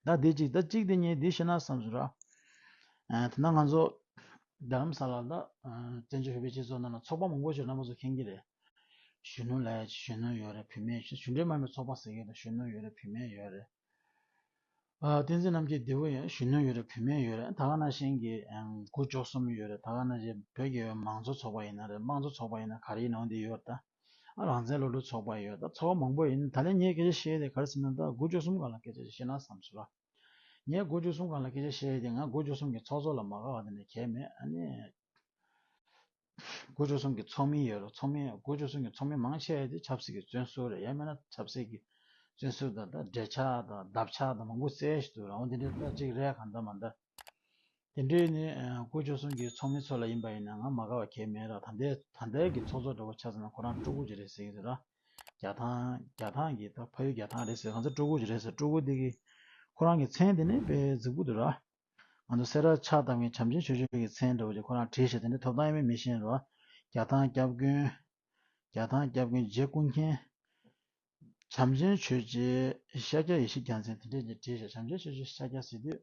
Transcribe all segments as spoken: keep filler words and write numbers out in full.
ད་འདི་གཅིག་ད་གཅིག་དེ་ངས་འདི་བཤད་ན་བསམ་སོང་ར། ཨ་དེ་ན་ང་ཚོ་རྡ་རམ་ས་ལ་ད་ཨ་བཙན་བྱོལ་བོད་པའི་སྤྱི་ཚོགས་ནང་ལ་ཚོགས་པ་མང་པོ་ཞིག་རྣམ་པ་ཚོ་མཁྱེན་གྱི་རེད། གཞོན་ནུ་ལབ་ཡ་གཞོན་ནུ་ཡོད་རེད། བུད་མེད་གཞོན་འབྲེལ་མ་ཡིན་པའི་ཚོགས་པ་ཟེར་གྱི་རེད། གཞོན་ནུ་ཡོད་རེད། བུད་མེད་ཡོད་རེད། ཨ་བསྟན་འཛིན་རྣམ་རྒྱལ་བདེ་བོ་ཡོད། གཞོན་ནུ་ཡོད་རེད། བུད་མེད་ཡོད་རེད། ད་ག་ནང་བཞིན་གྱི་ཨ་དགུ་བཅུ་གསུམ་ཡོད་རེད། ད་ག་ནང་བཞིན་བོད་ཀྱི་མང་གཙོ་ཚོགས་པ་ཡིན་ན་རེད། དམངས་གཙོ་ཚོགས་པ་ཡིན་ན་ག་རེ་ཡིན་ནའང་འདི་ཡོད་རེད། ད་ཨ་རང་བཙན་སློབ་ཕྲུག་ཚོགས་པ་ཡོད། ད་ཚོགས་པ་མང་པོ་ཡིན། ད་ལན་ངས་སྐད་ཆ་བཤད་དེ་ག་རེ་ཟེར་ན་ད་དགུ་བཅུ་གསུམ་སྒང་ལ་སྐད་ཆ་བཤད་ན་བསམ་སོང་ར། ངས་དགུ་བཅུ་གསུམ་སྒང་ལ་སྐད་ཆ་བཤད་དེ་ང་དགུ་བཅུ་གསུམ་གྱི་ཚོགས་གཙོ་ལ་མ་དགའ་བ་དེ་འདྲ་གང་ཡང་མེད། ཨ་ནི་དགུ་བཅུ་གསུམ་གྱི་ཚོགས་མི་ཡོད་རེད། ཚོགས་མི་དགུ་བཅུ་གསུམ་གྱི་ཚོགས་མི་མང་ཆེ་བ་དེ་ཆབ་སྲིད་ཀྱི་བཙོན་ཟུར་རེད། ཡང་མིན་ན་ཆབ་སྲིད་ཀྱི་བཙོན་ཟུར་དང་ད་འབྲེལ་ཆགས་དང་བརྡབ་ཆགས་དང་མང་པོ་བཙལ་ཞིག་འདུག་ར། འོ་དེ་འདྲའི་ད་ཅིག་རེད། གང་ལྟར་མ་ལྟར་དེ་འདྲའི་ནི་ཨ་དགུ་བཅུ་གསུམ་གྱི་ཚོགས་མི་ཚོ་ལ་ཡིན་པ་ཡིན་ན་ང་མ་དགའ་བ་གང་ཡང་མེད་ར། ད་ལྟའི་ད་ལྟའི་གི་ཚོགས་གཙོ་འདྲ་བོ་ཆ་ཚང་ན་ཁོ་རང་སྤྲུལ་སྐུ་ཅིག་རེད་ཟེར་གྱི་འདུག་ར། རྒྱ་ཐང་རྒྱ་ཐང་གི་ད་ཕ་ཡུལ་རྒྱ་ཐང་རེད་ཟེར། གང་ཚ་སྤྲུལ་སྐུ་ཅིག་རེད་ཟེར། སྤྲུལ་སྐུ་དེ་གི་ཁོ་རང་གི་མཚན་དེ་ནི་དཔེ་རྫིག་པོ་འདུག་ར། ང་ཚོ་སེ་ར་ཕྱག་བཏབ་མཁན་བྱམས་ཆེན་ཆོས་སྐྱོང་གི་མཚན་འདྲ་བོ་ཅིག་ཁོ་རང་བྲིས་བཞག་དེ་འདྲ་ཐོབ་ཐང་ཡོད་མེད་མི་ཤེས་རོ། རྒྱ་ཐང་སྐྱབས་མགོན། རྒྱ་ཐང་སྐྱབས་མགོན་རྗེ་ཀུན་མཁྱེན། བྱམས་ཆེན་ཆོས་རྗེ་ཤཱཀྱ་ཡེ་ཤེས་རྒྱལ་མཚན་དེ་འདྲས་ཀྱི་བྲིས་བཞག་བྱམས་ཆེན་ཆོས་རྗེ་ཤཱཀྱ་ཟེར་དུས་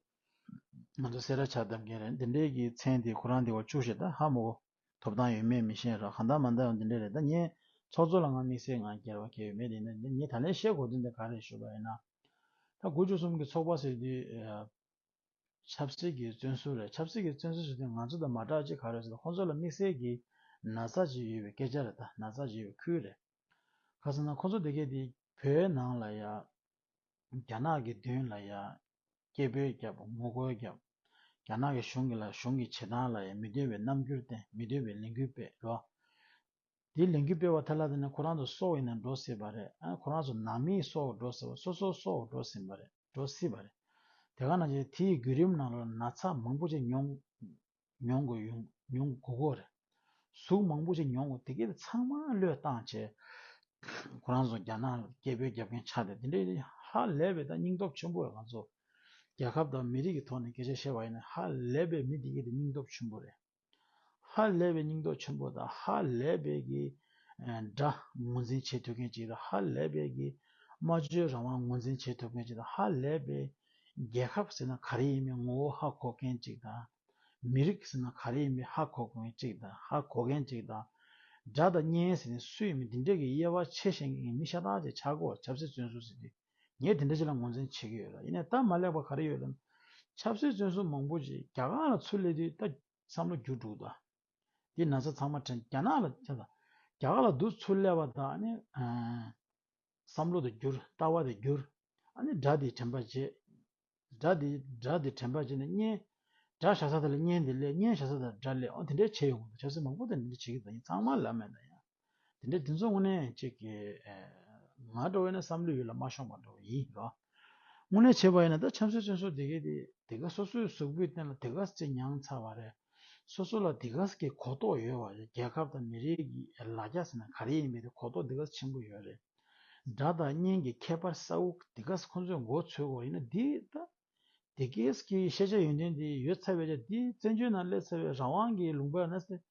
ང་ཚོ་སེ་ར་ཕྱག་བཏབ་མཁན་རེད། འདི་འདྲས་ཀྱི་མཚན་དེ་ཁོ་རང་འདི་བ་བཅུག་བཞག་ད་ཧ་མ་གོ། ཐོབ་ཐང་ཡོད་མེད་མི་ཤེས་རོ། གང་ལྟར་མ་ལྟར་ཡང་འདི་འདྲས་རེད། ད་ངས་ཚོགས་གཙོ་ལ་ང་དམིགས་བསལ་ང་འགྱུར་བ་གལ་ཡོད་མེད། དེ་ཡིན་ན་ངས་ད་ལན་བཤད་དགོས་དོན་དེ་ག་རེ་ཞུས་པ་ཡིན་ན། ད་དགུ་བཅུ་གསུམ་གྱི་ཚོགས་པ་ཟེར་དུས་ཆབ་སྲིད་ཀྱི་བཙོན་ཟུར་རེད། ཆབ་སྲིད་ཀྱི་བཙོན་ཟུར་ཟེར་དུས་ང་ཚོ་དང་མ་འདྲ་ཅིག་ག་རེ་ཟེར་ན་ཁོང་ཚོ་ལ་དམིགས་བསལ་གྱི་ན་ཚ་ཅིག་ཡོད་པའི་སྐད་ཆ་རེད། ད་ན་ཚ་ཅིག་ཡོད་པའི་ཁུལ་རེད། ག་ཟེར་ན་ཁོང་ཚོ་དེ་གས་དེ་བོད་ནང་ལ་ཡ་རྒྱ་ནག་གི་མདུན་ལ་ཡ་སྐད་འབོད་བརྒྱབ། ངོ་རྒོལ་བརྒྱབ། རྒྱ་ནག་གི་གཞུང་གི་ལ་གཞུང་གི་བྱེད་སྟངས་ལ་ཡ་མི་འདོད་པའི་རྣམ་འགྱུར་བསྟན། མི་འདོད་པའི་ལས་འགུལ་སྤེལ་རོ། དེའི་ལས་འགུལ་སྤེལ་བ་ཐ་ལ་དེ་ནི་ཁོ་རང་ཚོ་སྲོག་ཡིན་ན་འགྲོ་སྲིད་པ་རེད། ཨ་ཁོ་རང་ཚོ་ནང་མིའི་སྲོག་འགྲོ་སྲིད་པ། སོ་སོའི་སྲོག་འགྲོ་སྲིད་པ་རེད། འགྲོ་སྲིད་པ་རེད། དེ་ག་ནང་བཞིན་དེའི་བརྒྱུད་རིམ་ནང་ལ་ན་ཚ་མང་པོ་ཅིག་མྱོང་མྱོང་དགོས་ཡོང་མྱོང་དགོས་ཀྱི་རེད། ཟུག་མང་པོ་ཅིག་མྱོང་དགོས། དེ་གས་ཚང་མ་བློས་བཏང་བྱས་ཁོ་རང་ཚོ་རྒྱ་ནག་ལ་སྐད་འབོད་རྒྱབ་མཁན་ཆགས་ཏེ་དེ་འདྲའི་ཧ་ལས་པའི་ད་སྙིང་སྟོབས་ཆེན་པོ་རེད། ང་ཚོ་རྒྱལ་ཁབ་དང་མི་རིགས་ཀྱི་ཐོག་ནས་སྐད་ཆ་བཤད་པ་ཡིན་ན་ཧ་ལས་པའི་མི་དེ་གས་དེ་སྙིང་སྟོབས་ཆེན་པོ་རེད། ཧ་ལས་པའི་སྙིང་སྟོབས་ཆེན་པོ་དང་ཧ་ལས་པའི་གི་ཨ་དགྲ་ངོས་འཛིན་བྱེད་ཐུབ་མཁན་ཅིག་དང་ཧ་ལས་པའི་གི་སྨྲ་བརྗོད་རང་དབང་ངོས་འཛིན་བྱེད་ཐུབ་མཁན་ཅིག་དང་ཧ་ལས་པའི་རྒྱལ་ཁབ་ཟེར་ན་ག་རེ་ཡིན་མིན་ངོ་བོ་ཧ་གོ་མཁན་ཅིག་དང་། མི་རིགས་ཟེར་ན་ག་རེ་ཡིན་མིན་ཧ་གོ་མཁན་ཅིག་དང་ཧ་གོ་མཁན་ཅིག་དང་། དགྲ་དང་གཉེན་ཟེར་ནས་སུ་ཡིན་མིན་འདི་འདྲས་ཀྱི་དབྱེ་བ་ཕྱེ་ཤེས་མཁན་གྱི་མི་ཤ་སྟག་ཅིག་ཆགས་དགོས། ཆབ་སྲིད་བཙོན་ཟུར་ཟེར་དུས་ངས་དེ་འདྲ་ཅིག་ལ་ངོས་འཛིན་བྱེད་ཀྱི་ཡོད་ལ། ཡིན་ནའི་སྟབས་མ་ལེགས་པ་ག་རེ་ཡོད་ལབ་ན། ཆབ་སྲིད་བཙོན་ཟུར་མང་པོ་ཅིག་རྒྱ་གར་ལ་ཚུར་སླེབས་དུས་ད་བསམ་བློ་འགྱུར་འགྲོ་གི་འདུག་དེ་ན་ཚ་ཚང་མ་དྲན། རྒྱ་ནག་ལ་ཆ་ཚང་རྒྱ་གར་ལ་འདུག་ཚུར་སླེབས་པ་དང་ནི་ཨ་བསམ་བློ་དེ་འགྱུར། ལྟ་བ་དེ་འགྱུར། ཨ་ནི་དགྲ་དེ་དྲན་པ་བརྗེད། དགྲ་དེ་དགྲ་དེ་དྲན་པ་བརྗེད་ནས་གཉེན། དགྲ་བཞག་ས་དེ་ལ་གཉེན་དེ་སླེབས། གཉེན་བཞག་ས་དེ་ལ་དགྲ་སླེབས། ཨོ་དེ་འདྲའི་བྱས་ཡོང་གི་འདུག་ཆབ་སྲིད་མང་པོ་དེ་འདྲ་བྱེད་ཀྱི་འདུག་ཡིན་ཚང་མ་ལབ་མེད་ད་ཡང་། དེ་འདྲའི་དེ་ཚོ་དངོས་གནས་ཅིག་གི་ང་འདྲ་བོ་ཡིན་ན་བསམ་བློའི་ཡུལ་ལ་མ་ཤོང་བ་འདྲ་བོ་ཡིན་རོ། དངོས་གནས་བྱས་པ་ཡིན་ན་ད་ཆབ་སྲིད་བཙོན་ཟུར་དེ་གས་དེ་དེ་ག་སོ་སོའི་གཟུགས་པོའི་སྟེང་ལ་དེ་ག་ཅིག་མྱངས་ཚར་བ་རེད། སོ་སོ་ལ་དེ་ག་ཅིག་གི་གོ་རྟོགས་ཡོད་པ་རེད། རྒྱལ་ཁབ་དང་མི་རིགས་ཀྱི་ལ་རྒྱ་ཟེར་ན་ག་རེ་ཡིན་མིན་དེ་གོ་རྟོགས་དེ་ག་ཅིག་ཆེན་པོ་ཡོད་རེད། དགྲ་དང་གཉེན་གྱི་ཁྱད་པར་གསལ་བོ་དེ་ག་ཅིག་ཁོང་ཚོས་མགོ་ཚོས་དགོས་ཡིན་ན་འདི་ད་དེ་ག་ཅིག་གི་ཤེས་བྱ་ཡོན་ཏན་དེ་ཡོད་ཚར་བའི་ཆ་འདི་བཙན་བྱོལ་ནང་སླེབས་ཚར་བའི་རང་དབང་གི་ལུང་པ་ཡིན་ན་ཟེར།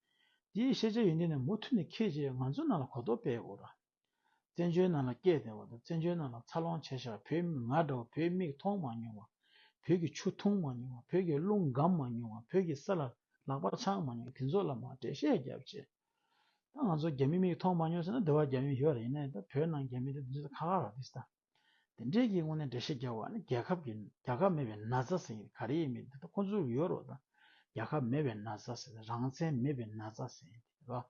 དེའི་ཤེས་བྱ་ཡོན་ཏན་ནི་མུ་མཐུད་ནས་འཁྱེར་བྱས་ང་ཚོ་ནང་ལ་གོ་རྟོགས་སྤེལ་དགོས་ར། བཙན་བྱོལ་ནང་ལ་སྐྱེས་བསྡད་པ་དང་བཙན་བྱོལ་ནང་ལ་འཚར་ལོངས་བྱས་བཞག་བོད་མི་ང་འདྲ་བོ་བོད་མིག་མཐོང་མ་མྱོང་བ། བོད་ཀྱི་ཆུ་འཐུང་མ་མྱོང་བ། བོད་ཀྱི་རླུང་སྒམ་མ་མྱོང་བ། བོད་ཀྱི་ས་ལ་ལག་པ་འཆང་མ་མྱོང་བ་དེ་ཚོ་ལ་མར་འགྲེལ་བཤད་བརྒྱབ་བྱས། ད་ང་ཚོ་རྒྱ་མི་མིག་མཐོང་མ་མྱོང་ཟེར་ན་འདི་བ་རྒྱ་མི་ཡོད་རེད། ཡིན་ནའི་ད་བོད་ནང་རྒྱ་མི་དེ་འདི་ཚོ་ཁག་ཁག་རེད་ད། དེ་འདྲས་ཀྱི་ངོས་ནས་འགྲེལ་བཤད་རྒྱག་པ་ནི་རྒྱལ་ཁབ་ཀྱི་རྒྱལ་ཁབ་མེད་པའི་ན་ཚ་ཟེར་གྱི་ག་རེ་ཡིན་མིན་དེ་ད་ཁོང་ཚོར་ཡོད་རེད་ད། རྒྱལ་ཁབ་མེད་པའི་ན་ཚ་ཟེར་རང་བཙན་མེད་པའི་ན་ཚ་ཟེར་གྱི་རེད་བ།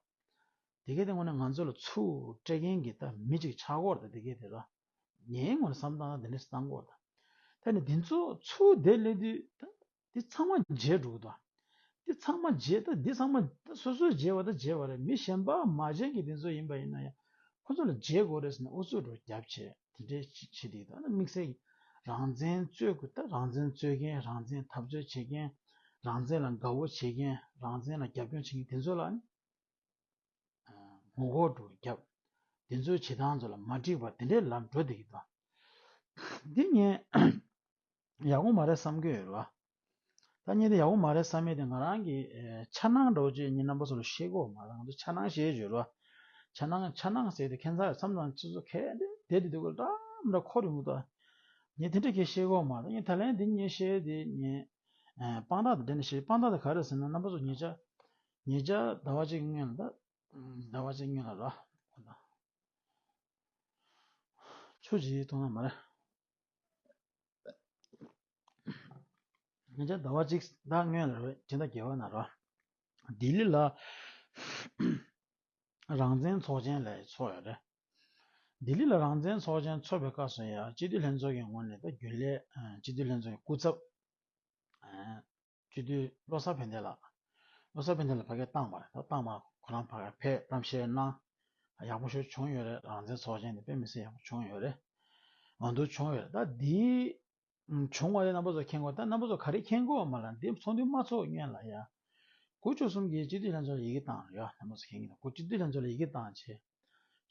དེ་གས་དེ་ངོས་ནས་ང་ཚོ་ལ་ཚུར་སྤྲད་མཁན་གྱི་ད་མི་གཅིག་ཆགས་ཀྱི་ཡོད་རེད་ད། དེ་གས་དེ་ར་ངའི་ངོས་ནས་བསམ་སྟངས་ན་དེ་འདྲས་བཏང་གི་ཡོད་རེད་ད། ད་ནི་འདི་ཚོ་ཚུར་བསྡད་སླེབས་དུས་ད། འདི་ཚང་མ་བརྗེད་འགྲོ་གི་འདུག་འདི་ཚང་མ་བརྗེད་ད། འདི་ཚང་མ་ད་སོ་སོས་བརྗེད་པ་ད་བརྗེད་པ་རེད། མི་གཞན་པ་མ་བརྗེད་མཁན་དེ་ཚོ་ཡིན་པ་ཡིན་ན་ཡང་ཁོ་ཚོ་ལ་བརྗེད་དགོས་རེད་ཟེར་ནས་ཨུ་ཚུགས་འགྲོ་རྒྱབ་བྱས་དེ་འདྲའི་བྱེད་བསྡད་ཀྱི་འདུག་ཨ་ནི་དམིགས་བསལ་གྱི་རང་བཙན་རྩོད་དགོས་ད། རང་བཙན་རྩོད་མཁན། རང་བཙན་འཐབ་རྩོད་བྱེད་མཁན། རང་བཙན་ལ་དགའ་བོ་བྱེད་མཁན། རང་བཙན་ལ་རྒྱབ་སྐྱོར་བྱེད་མཁན་དེ་ཚོ་ལ་ཨ་ནི་ངོ་རྒོལ་འགྲོ་རྒྱབ། དེ་ཚོའི་བྱེད་སྟངས་ཚོ་ལ་མ་འགྲིག་པར་དེ་འདྲའི་ལམ་འགྲོ་བསྡད་ཀྱི་འདུག་འདི་ངས་ཡག་པོ་མ་རེད་བསམ་གྱི་ཡོད་རེད་བ། ད་ངས་དེ་ཡག་པོ་མ་རེད་བསམ་ཡས་དེ་ང་རང་གི་ཨེ་འཆར་སྣང་འདྲ་བོ་ཅིག་ངས་རྣམ་པ་ཚོ་ལ་བཤད་དགོས་མ་རེད། ང་ཚོ་འཆར་སྣང་བཤད་ཡོད་རེད་བ། འཆར་སྣང་འཆར་སྣང་ཟེར་དེ་ཁྱད་མཚར་མཚམས་མཚམས་ཁྱེད་ཚོ་གས་དེ་དེ་དེ་དགོས་འདྲ་མི་འདྲ་འཁོར་ཡོང་གི་འདུག་ངས་དེ་འདྲ་གས་བཤད་གོ་མ་རེད། ངས་ད་ལན་འདི་ངས་བཤད་དེ་ངས་དཔང་རྟགས་དང་འབྲེལ་ནས་བཤད། དཔང་རྟགས་དེ་ག་རེ་ཟེར་ན། རྣམ་པ་ཚོ་ཉེ་ཆར་ཉེ་ཆར་ཟླ་བ་གཅིག་སྔོན་ལ་ད་ཟླ་བ་གཅིག་སྔོན་ལ་ར། ཆུ་ཅིག་འཐུང་ན་མ་རེད། ཉེ་ཆར་ཟླ་བ་གཅིག་ད་སྔོན་ལ་རེད། སྤྱི་ཟླ་བརྒྱད་པ་ན་ར། ལྡི་ལི་ལ་རང་བཙན་ཚོགས་ཆེན་ལ་ཚོགས་ཡོད་རེད། ལྡི་ལི་ལ་རང་བཙན་ཚོགས་ཆེན་ཚོགས་པའི་སྐབས་སུ་ཡང་སྤྱི་འཐུས་ལྷན་ཚོགས་ཀྱི་ངོས་ནས་ད་རྒྱུན་ལས་སྤྱི་འཐུས་ལྷན་ཚོགས་ཀྱི་སྐུ་ཚབ་སྤྱི་འཐུས་བློ་བཟང་ཕན་བདེ་ལགས། བློ་བཟང་ཕན་བདེ་ལགས་ཕ་གིར་བཏང་བ་རེད། ད་བཏང་བ་ཁོ་རང་ཕ་གིར་ཕེབས་གཏམ་བཤད་གནང་། ཡག་པོ་ཞིག་བྱུང་ཡོད་རེད། རང་བཙན་ཚོགས་ཆེན་དེ་དཔེ་མི་སྲིད་ཡག་པོ་བྱུང་ཡོད་རེད། འོ་འདུག་བྱུང་ཡོད་རེད། ད་འདི་བྱུང་བ་དེ་རྣམ་པ་ཚོ་མཁྱེན་གོ། ད་རྣམ་པ་ཚོ་ག་རེ་མཁྱེན་གོ་བ་མ་ལ། འདི་ཚོགས་འདུ་མ་ཚོགས་སྔོན་ལ་ཡ། དགུ་བཅུ་གསུམ་གྱི་སྤྱི་འཐུས་ལྷན་ཚོགས་ལ་ཡི་གེ་བཏང་ཡོད། རྣམ་པ་ཚོ་མཁྱེན་གྱི་འདུག་སྤྱི་འཐུས་ལྷན་ཚོགས་ལ་ཡི་གེ་བཏང་བྱས།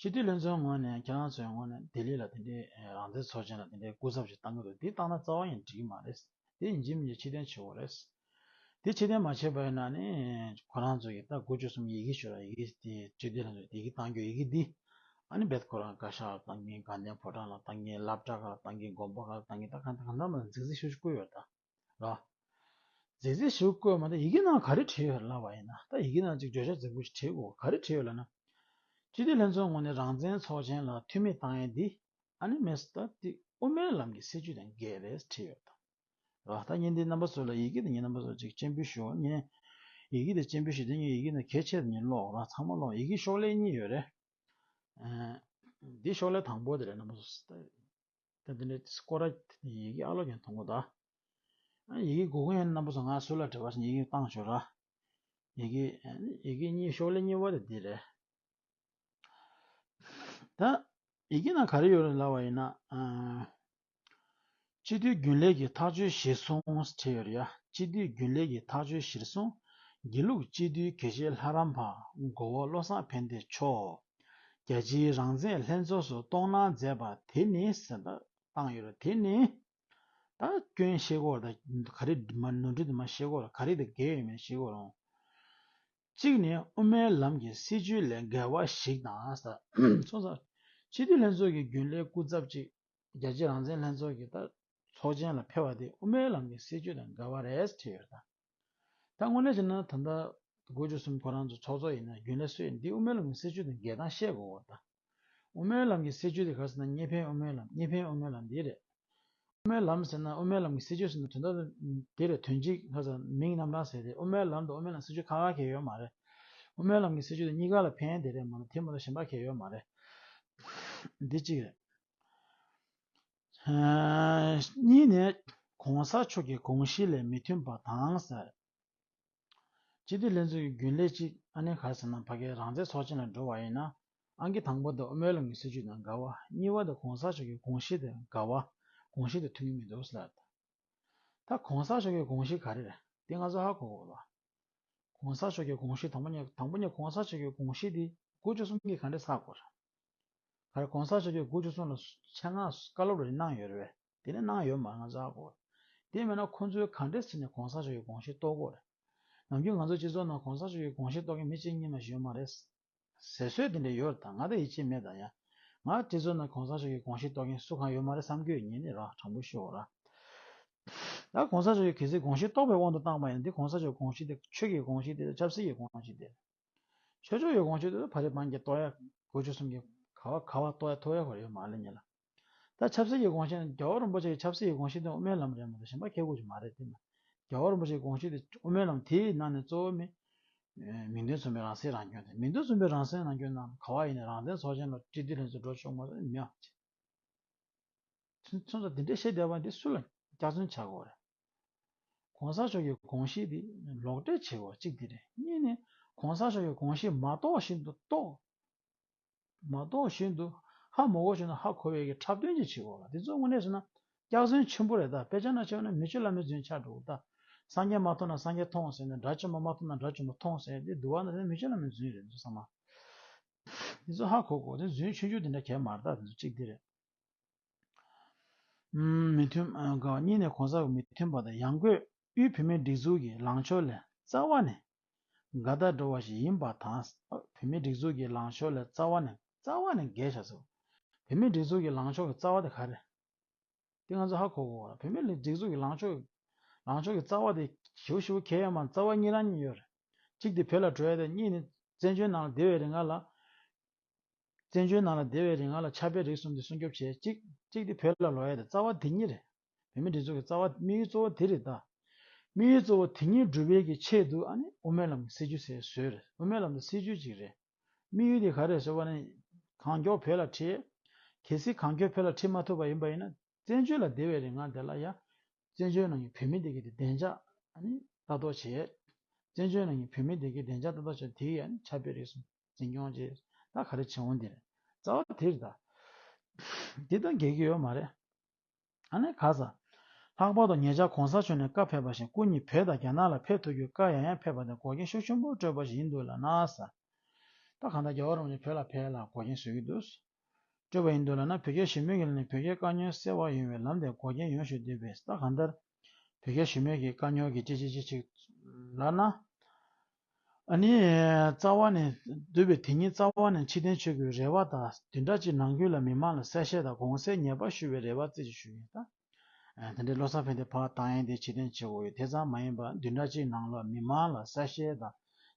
སྤྱི་འཐུས་ལྷན་ཚོགས་ངོས་ནས་ཁྱེད་རང་ཚོའི་ངོས་ནས་ལྡི་ལི་ལ་དེ་འདྲའི་རང་བཙན་ཚོགས་ཆེན་ལ་དེ་འདྲའི་སྐུ་ཚབ་ཅིག་བཏང་གི་འདུག་འདི་བཏང་ན་རྩ་བ་ཡང་འགྲིག་གི་མ་རེད། དེ་ཡིན་གཅིག་མིན་གཅིག་ཕྱིར་འཐེན་བྱེད་དགོས་རེད། དེ་ཕྱིར་འཐེན་མ་བྱས་པ་ཡིན་ན་ནི་ཁོ་རང་ཚོ་གིས་ད་དགུ་བཅུ་གསུམ་ཡི་གེ་ཞུ་ར། ཡི་གེ་དེ་སྤྱི་འཐུས་ལྷན་ཚོགས་ཡི་གེ་བཏང་རྒྱུ་ཡི་གེ་འདི། ཨ་ནི་རྦད་ཁོ་རང་བཀའ་ཤག་ལ་བཏང་གིན། དགའ་ལྡན་ཕོ་བྲང་ལ་བཏང་གིན། སློབ་གྲྭ་ཁག་ལ་བཏང་གིན། དགོན་པ་ཁག་ལ་བཏང་གིན། ད་གང་ལྟར་གང་ལྟར་མ་མཛེས་མཛེས་ཞིག་བསྐུར་ཡོད་ད། ར། མཛེས་མཛེས་ཞིག་བསྐུར་མ་ད་ཡི་གེ་ནང་ག་རེ་བྲིས་ཡོད་ལབ་པ་ཡིན་ན། ད་ཡི་གེ་ནང་ཅིག་བརྗོད་བྱ་མཛེས་པོ་ཞིག་བྲིས་དགོས། ག་རེ་བྲིས་ཡོད་ལབ་ན། སྤྱི་འཐུས་ལྷན་ཚོགས་ངོས་ནས་རང་བཙན་ཚོགས་ཆེན་ལ་འཐུས་མི་བཏང་ཡས་འདི། ཨ་ནི་མེད་ད་འདི་དབུ་མའི་ལམ་གྱི་སྲིད་བྱུས་དང་འགལ་རེད་བྲིས་ཡོད་ད། ར། ད་ངས་འདི་རྣམ་པ་ཚོ་ལ་ཡི་གེ་དེ་ངས་རྣམ་པ་ཚོ་ཅིག་སྤྱན་འབུལ་ཞུ། ངས་ཡི་གེ་དེ་སྤྱན་འབུལ་ཞུ་དེ་ངས་ཡི་གེ་ནང་གལ་ཆེ་དེ་ངས་ཀློག་ར། ཚང་མ་ཀློག་ཡི་གེ་ཤོག་ལྷེ་གཉིས་ཡོད་རེད། ཨ། འདི་ཤོག་ལྷེ་དང་པོ་དེ་རེད། རྣམ་པ་ཚོ་ད་འདི་འདྲའི་སྐོར་ར་ཡི་གེ་ཨ་ལོ་ཀྱང་མཐོང་གོ་ད། ཨ། ཡི་གེ་དགོས་མཁན་རྣམ་པ་ཚོ་ང་ཚོ་ལ་འབྲེལ་བ་བྱས་ནས་ཡི་གེ་བཏང་ཤོག་ར། ཡི་གེ་ཡི་གེ་གཉིས་ཤོག་ལྷེ་གཉིས་པ་དེ་འདི་རེད། ད་ཡི་གེ་ནང་ག་རེ་ཡོད་རེད་ལབ་པ་ཡིན་ན། ཨ། སྤྱི་འཐུས་རྒྱུན་ལས་ཀྱི་ཐག་གཅོད་གཞིར་བཟུང་བྲིས་ཡོད་རེད་ཡ། སྤྱི་འཐུས་རྒྱུན་ལས་ཀྱི་ཐག་གཅོད་གཞིར་བཟུང་། དགེ་ལུགས་སྤྱི་འཐུས་དགེ་བཤེས་ལྷ་རམས་པ་མགོ་བོ་བློ་བཟང་ཕན་བདེ་མཆོག་རྒྱལ་སྤྱིའི་རང་བཙན་ལྷན་ཚོགས་སུ་གཏོང་གནང་མཛད་པ་དེ་ནི་ཟེར་ད་བཏང་ཡོད་རེད། དེ་ནི་ད་སྐྱོན་བཤད་དགོས་རེད། ད་ག་རེ་མ་ནོར་འཁྲུལ་དེ་མ་བཤད་དགོས་རེད། ག་རེ་དེ་འགལ་ཡོད་མེད་བཤད་དགོས་རུང་། གཅིག་ནི་དབུ་མའི་ལམ་གྱི་སྲིད་བྱུས་ལས་འགལ་བ་ཞིག་དང་ཟེར། སོང་ཙང་། སྤྱི་འཐུས་ལྷན་ཚོགས་ཀྱི་རྒྱུན་ལས་སྐུ་ཚབ་ཅིག་རྒྱལ་སྤྱིའི་རང་བཙན་ལྷན་ཚོགས་ཀྱི་ད་ཚོགས་ཆེན་ལ་ཕེབས་པ་དེ་དབུ་མའི་ལམ་གྱི་སྲིད་བྱུས་དང་འགལ་བ་རེད་བྲིས་ཡོད་ད། ད་དངོས་གནས་བྱས་ན་ད་ལྟ་དགུ་བཅུ་གསུམ་ཁོ་རང་ཚོ་ཚོགས་གཙོ་ཡིན་ན་རྒྱུན་ལས་སུ་ཡིན་འདི་དབུ་མའི་ལམ་གྱི་སྲིད་བྱུས་དང་འགལ་སྟངས་བཤད་དགོས་པ་ད། དབུ་མའི་ལམ་གྱི་སྲིད་བྱུས་དེ་ག་ཟེར་ན་གཉིས་ཕན་དབུ་མའི་ལམ། གཉིས་ཕན་དབུ་མའི་ལམ་འདི་རེད། དབུ་མའི་ལམ་ཟེར་ན་དབུ་མའི་ལམ་གྱི་སྲིད་བྱུས་ཟེར་ན་དོན་དག་དེ་རེད། དོན་གཅིག་ཁ་སང་མིང་རྣམ་གྲངས་ཟེར་ཏེ་དབུ་མའི་ལམ་དང་དབུ་མའི་ལམ་སྲིད་བྱུས་ཁ་ཁ་གས་ཡོད་མ་རེད། དབུ་མའི་ལམ་གྱི་སྲིད་བྱུས་དེ་གཉིས་ཀ་ལ་ཕན་དེ་རེད་མ་གཏོགས་དེ་མ་གཏོགས་གཞན་པ་གས་ཡོད་མ་རེད། འདི་གཅིག་རེད། གཉིས་ནས་གོང་ས་མཆོག་གི་དགོངས་གཞི་ལས་མི་མཐུན་པ་དང་ཟེར། སྤྱི་འཐུས་ལྷན་ཚོགས་ཀྱི་རྒྱུན་ལས་གཅིག་ཨ་ནི་ག་ཟེར་ན་ཕ་གིའི་རང་བཙན་ཚོགས་ཆེན་ལ་འགྲོ་བ་ཡིན་ན། ཨང་ཀི་དང་པོ་དེ་དབུ་མའི་ལམ་གྱི་སྲིད་བྱུས་དང་འགལ་བ། གཉིས་པ་དེ་གོང་ས་མཆོག་གི་དགོངས་གཞི་དེ་འགལ་བ། དགོངས་གཞི་དེ་མཐུན་གྱི་མི་འདུག་ཟེར་ལབ། ད་གོང་ས་མཆོག་གི་དགོངས་གཞི་ག་རེ་རེད་དེ་ང་ཚོ་ཧ་གོ་དགོས་ལ། གོང་ས་མཆོག་གི་དགོངས་གཞི་དང་པོ་ཉིད་དང་པོ་ཉིད་གོང་ས་མཆོག་གི་དགོངས་གཞི་དེ་དགུ་བཅུ་གསུམ་གྱིས་ག་འདྲས་ཚར་དགོས་རེད། ག་རེ་གོང་ས་མཆོག་གིས་དགུ་བཅུ་གསུམ་ལ་ཆེད་མངགས་བཀའ་སློབ་རེ་གནང་ཡོད་རེད་པས། དེ་ནས་གནང་ཡོད་མ་རེད། ང་ཚོ་ཧ་གོ། དེ་མིན་ན་ཁོང་ཚོས་ག་འདྲས་བྱས་ནས་གོང་ས་མཆོག་གི་དགོངས་གཞི་རྟོགས་དགོས་རེད། ནམ་རྒྱུན་ང་ཚོ་སྤྱི་ཚོགས་ནང་གོང་ས་མཆོག་གི་དགོངས་གཞི་རྟོགས་མཁན་མི་གཅིག་གཉིས་མ་ཞིག་ཡོད་མ་རེད། ཟེར་སྲོལ་དེ་འདྲ་ཡོད་རེད་ད། ང་ད་ཡིད་ཆེས་མེད་ད་ཡ། ང་སྤྱི་ཚོགས་ནང་གོང་ས་མཆོག་གི་དགོངས་གཞི་རྟོགས་མཁན་སུ་གང་ཡོད་མ་རེད་བསམ་གྱི་ཡོད། ཉིད་ནས་ར་དྲང་པོ་ཤོད་ར། ད་གོང་ས་མཆོག་གི་གལ་སྲིད་དགོངས་གཞི་རྟོགས་པའི་དབང་དུ་བཏང་པ་ཡིན་ན་འདི་གོང་ས་མཆོག་དགོངས་གཞི་དེ་ཆོས་ཀྱི་དགོངས་གཞི་དེ་ཆབ་སྲིད་ཀྱི་དགོངས་གཞི་དེ། ཆོས་ཕྱོགས་ཀྱི་དགོངས་གཞི་དེ་ཕ་རི་བན་གྱི་ཏོ་ཡ་དགུ་བཅུ་གསུམ་གྱི་ག་བ་ག་བ་ཏོ་ཡ་ཐོ་ཡ་གོ་ཡོད་མ་ལེ་ཉེ་ལ། ད་ཆབ་སྲིད་ཀྱི་དགོངས་གཞི་ནི་རྒྱལ་བ་རིན་པོ་ཆེ་གི་ཆབ་སྲིད་ཀྱི་དགོངས་གཞི་དེ་དབུ་མའི་ལམ་རེད་མ་གཏོགས་གཞན་པ་ཁྱད་དགོས་ཀྱི་མ་རེད་དེ་ན། རྒྱལ་བ་རིན་པོ་ཆེའི་དགོངས་གཞི་དེ་དབུ་མའི་ལམ་དེའི་ནང་ནས་གཙོ་བོ་མི། མིང་དོན་མཚུངས་པའི་རང་སྲིད་རང་སྐྱོང་དེ། མིང་དོན་མཚུངས་པའི་རང་སྲིད་རང་སྐྱོང་ནང་ག་བ་ཡིན་ནའི་རང་བཙན་ཚོགས་ཆེན་ལ་སྤྱི་འཐུས་ལྷན་ཚོགས་འགྲོ་ཆོག་མ་རེད་མི་ཨ། ཚུན་ཚོད་འདི་འདྲ་བཤད་བསྡད་པ་འདི་སུ་ལ་སྐྱག་རྫུན་ཆགས་དགོས་རེད། གོང་ས་མཆོག་གི་དགོངས་གཞི་འདི་ལོག་འགྲེལ་བྱེད་དགོས་གཅིག་འདི་རེད། གཉིས་ནི་གོང་ས་མཆོག་གི་དགོངས་གཞི་མ་རྟོགས་བཞིན་དུ་རྟོགས། མ་རྟོགས་བཞིན་དུ་ཧ་མ་གོ་བཞིན་དུ་ཧ་གོ་བའི་གི་འཁྲབ་སྟོན་ཅིག་བྱེད་དགོས་ལ། འདི་ཚོ་དངོས་གནས་ཟེར་ན་སྐྱག་རྫུན་ཆེན་པོ་རེད་ད། དཔེ་ཆ་ནང་བྱས་ན་མི་ཆོས་བླ་མའི་རྫུན་ཆགས་འགྲོ་གི་ད། སངས་རྒྱས་མ་མཐོང་ན་སངས་རྒྱས་མཐོང་ཟེར་ནས། དགྲ་བཅོམ་པ་མ་མཐོང་ན་དགྲ་བཅོམ་པ་མཐོང་ཟེར་འདི་འདུལ་བ་ནང་ཟེར་ན་མི་ཆོས་བླ་མའི་རྫུན་རེད་འདི་ཚང་མ། འདི་ཚོ་ཧ་གོ་དགོས། འདི་རྫུན་ཆུང་ཆུང་འདི་འདྲ་གས་མ་རེད་ད། འདི་ཚོ་གཅིག་འདི་རེད། མི་མཐུན་གཉིས་ནས་གོང་ས་མི་མཐུན་པ་དང་ཡང་སྒོས་དབུས་བོད་མིའི་སྒྲིག་འཛུགས་ཀྱི་ལངས་ཕྱོགས་ལས་རྩ་བ་ནས་འགལ་ཟླ་འགྲོ་བ་ཞིག་ཡིན་པ་དང་། བོད་མིའི་སྒྲིག་འཛུགས་ཀྱི་ལངས་ཕྱོགས་ལས་རྩ་བ་ནས་རྩ་བ་ནས་འགལ་བྱ་ཟེར། བོད་མིའི་སྒྲིག་འཛུགས་ཀྱི་ལངས་ཕྱོགས་ཀྱི་རྩ་བ་དེ་ག་རེ། ང་ཚོ་ཧ་གོ་དགོས་པ་རེད། བོད་མི་ལ་སྒྲིག་འཛུགས་ཀྱི་ལངས་ཕྱོགས་ལངས་ཕྱོགས་ཀྱི་རྩ་བ་དེ་ཞེ་པོ་ཞེ་པོ་གལ་ཡོད་མ་རེད། རྩ་བ་གཉིས་རང་གཉིས་ཡོད་རེད། གཅིག་དེ་བོད་ལ་འགྲོ་ཡ་དེ། གཉིས་ནི་བཙན་བྱོལ་ནང་ལ་བསྡད་པའི་རིང་ལ། བཙན་བྱོལ་ནང་ལ་བསྡད་པའི་རིང་ལ་ཆབ་དཔལ་རིག་གསུམ་དེ་སྲུང་སྐྱོབ་བྱེད། གཅིག་གཅིག་དེ་བོད་ལ་ལོག་ཡ་དེ། རྩ་བ་དེ་གཉིས་རེད། བོད་མིའི་སྒྲིག་འཛུགས་ཀྱི་རྩ་བ། དམིགས་ཡུལ་གཙོ་བོ་དེ་རེད་ད། དམིགས་ཡུལ་གཙོ་བོ་དེ་གཉིས་འགྲུབ་པའི་གི་ཆེད་དུ། ཨ་ནི་དབུ་མའི་ལམ་གྱི་སྲིད་བྱུས་ཟེར་བཟོས་རེད། དབུ་མའི་ལམ་དེ་སྲིད་བྱུས་ཅིག་རེད། དམིགས་ཡུལ་དེ་ག་རེ་ཟེར་བ་ནི། གང་མགྱོགས་བོད་ལ་ཁྲིད། གལ་སྲིད་གང་མགྱོགས་བོད་ལ་ཁྲིད་མ་ཐུབ་པ་ཡིན་པ་ཡིན་ན། བཙན་བྱོལ་ལ་བསྡད་པའི་རིང་ལ་དེ་ལ་ཡ། བཙན་བྱོལ་ནང་གི་བོད་མི་དེ་གའི་དེ་བདེ་འཇགས། ཨ་ནི་ལྟ་རྟོག་བྱེད། བཙན་བྱོལ་ནང་གི་བོད་མི་དེ་གའི་བདེ་འཇགས་ལྟ་རྟོག་བྱེད། དེ་ཡ་ནི་ཆབ་དཔལ་རིག་གསུམ་འཛིན་སྐྱོང་བྱེད། ད་ག་རེ་བྱེད་འོང་དེ་རེད། རྩ་བ་དེ་རེད་ད། དེ་དང་འགལ་གྱི་ཡོད་མ་རེད། ཨ་ནི་ག་ས། ལྷག་པར་དུ་ཉེ་ཆར་གོང་ས་མཆོག་ནས་བཀའ་ཕེབས་པ་བཞིན་སྐུ་ཉིད་བོད་དང་རྒྱ་ནག་ལ་ཕེབས་ཐུབ་རྒྱུའི་བཀའ་ཡང་ཡང་ཕེབས་པ་དེ་འགོག་རྐྱེན་ཤུགས་ཆེན་པོ་སྤྲོད་པ་ཞིག་ཡིན་འདུག་ལབ་ན་ཟེར། ད་གང་ལྟར་རྒྱལ་བ་རིན་པོ་ཆེ་བོད་ལ་ཕེབས་ལ་འགོག་རྐྱེན་བཟོ་གི་འདུག་སྤྲོད་པ་ཡིན་འདུག་ལབ་ན། བོད་རྒྱ་ཞི་མོལ་གྱི་ལམ་ནས་བོད་རྒྱའི་དཀའ་ངལ་སེལ་བ་ཡོང་བའི་ལམ་དེ་འགོག་རྐྱེན་ཡོང་བཞིན་འདུག་པས། ད་གང་ལྟར་བོད་རྒྱ་ཞི་མོལ་གྱི་དཀའ་རྙོག་གི་ཅི་ཅི་ཅི་ཅིག་ལབ་ན། ཨ་ནི་རྩ་བ་ནས་འདུག་པས། དེ་ཉིད་རྩ་བ་ནས་ཕྱིར་འཐེན་བྱེད་དགོས་རེ་བ་དང་། བདུན་ཕྲག་གཅིག་ནང་ཁུལ་ལ་མི་མང་ལ་གསལ་བཤད་དང་དགོངས་སེལ་ངེས་པར་ཞུ་བའི་རེ་བ་རྩེ་གཅིག་ཞུ་ཡིན། ད་དེ་འདྲའི་བློ་བཟང་ཕན་བདེ་ཕར་བཏང་ཡས་དེ་ཕྱིར་འཐེན་བྱེད་དགོས་ཡོད། དེ་ཙམ་མ་ཡིན་པར་བདུན་ཕྲག་གཅིག་ནང་ལ་མི་མང་ལ་གསལ་བཤད་དང་།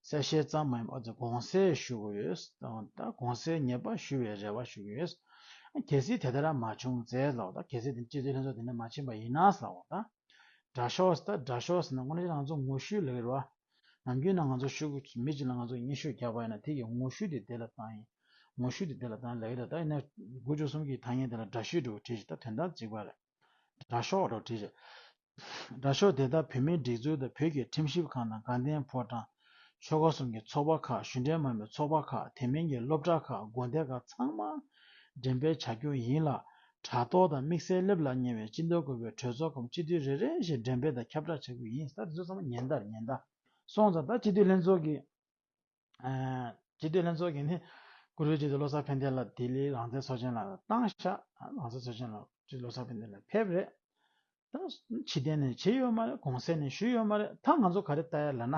གསལ་བཤད་ཙམ་མ་ཡིན་པར་དགོངས་སེལ་ཞུ་དགོས་ཡོད། ད་དགོངས་སེལ་ངེས་པར་ཞུ་བའི་རེ་བ་ཞུ་གི་ཡོད། གལ་སྲིད་དེ་ལྟར་མ་བྱུང་ཚེ་ལབ། ད་གལ་སྲིད་དེ་སྤྱི་འཐུས་ལྷན་ཚོགས་དེ་འདྲ་མ་ཕྱིན་པ་ཡིན་ན་ལབ། ད་དྲག་ཤོས། ད་དྲག་ཤོས་ཟེར་ན་དངོས་གནས་ང་ཚོ་ངོ་བཤུས་ལབ་ཀྱི་རེད་བ། ནམ་རྒྱུན་ན་ང་ཚོ་ཤོག་གུ་མི་གཅིག་ལ་ང་ཚོ་སྙན་ཞུ་རྒྱག་པ་ཡིན་ན། དེ་གི་ངོ་བཤུས་དེ་དེ་ལ་བཏང་ཡིན། ངོ་བཤུས་དེ་དེ་ལ་བཏང་ལབ་ཀྱི་རེད། ད་ཡིན་ན་དགུ་བཅུ་གསུམ་གྱི་ཐ་སྙད་དེ་ལ་དྲག་ཤོས་འགྲོ་བྲིས་ཤིག་ད་དོན་དག་གཅིག་པ་རེད། དྲག་ཤོས་འགྲོ་བྲིས་ཤིག་དྲག་ཤོས་དེ་དག་བོད་མིའི་སྒྲིག་འཛུགས་དང་བོད་ཀྱི་ཁྲིམས་ཞིབ་ཁང་དང་། དགའ་ལྡན་ཕོ་བྲང་། ཆོལ་ཁ་གསུམ་གྱི་ཚོགས་པ་ཁག་གཞུང་འབྲེལ་མ་ཡིན་པའི་ཚོགས་པ་ཁག་དེ་མིན་གྱི་སློབ་གྲྭ་ཁག་དགོན་སྡེ་ཁག་ཚང་མ་འགྲེམས་སྤེལ་བྱ་རྒྱུ་ཡིན་ལ། དྲ་ཐོག་དང་དམིགས་བསལ་སླེབས་ལ་ཉེ་བའི་སྤྱི་ཟླ་དགུ་པའི་གྲོས་ཚོགས་སྐབས་སྤྱི་འཐུས་རེ་རེ་བཞིན་འགྲེམས་སྤེལ་དང་ཁྱབ་བསྒྲགས་བྱ་རྒྱུ་ཡིན། ད་དེ་ཚོ་ཚང་མ་ཉེན་བརྡ་རེད། ཉེན་བརྡ་སོང་ཙང་། ད་སྤྱི་འཐུས་ལྷན་ཚོགས་ཀྱི་སྤྱི་འཐུས་ལྷན་ཚོགས་ཀྱིས་ནི། གུ་རུ་སྤྱི་འཐུས་བློ་བཟང་ཕན་བདེ་ལགས་ལྡི་ལིའི་རང་བཙན་ཚོགས་ཆེན་ལ་བཏང་ཤག་རང་བཙན་ཚོགས་ཆེན་ལ་སྤྱི་འཐུས་བློ་བཟང་ཕན་བདེ་ལགས་ཕེབས་རེད། ད་ཕྱིར་འཐེན་ནས་བྱས་ཡོད་མ་རེད། དགོངས་སེལ་ནས་ཞུས་ཡོད་མ་རེད། ད་ང་ཚོ་ག་རེ་ལྟ་ཡ་ལབ་ན།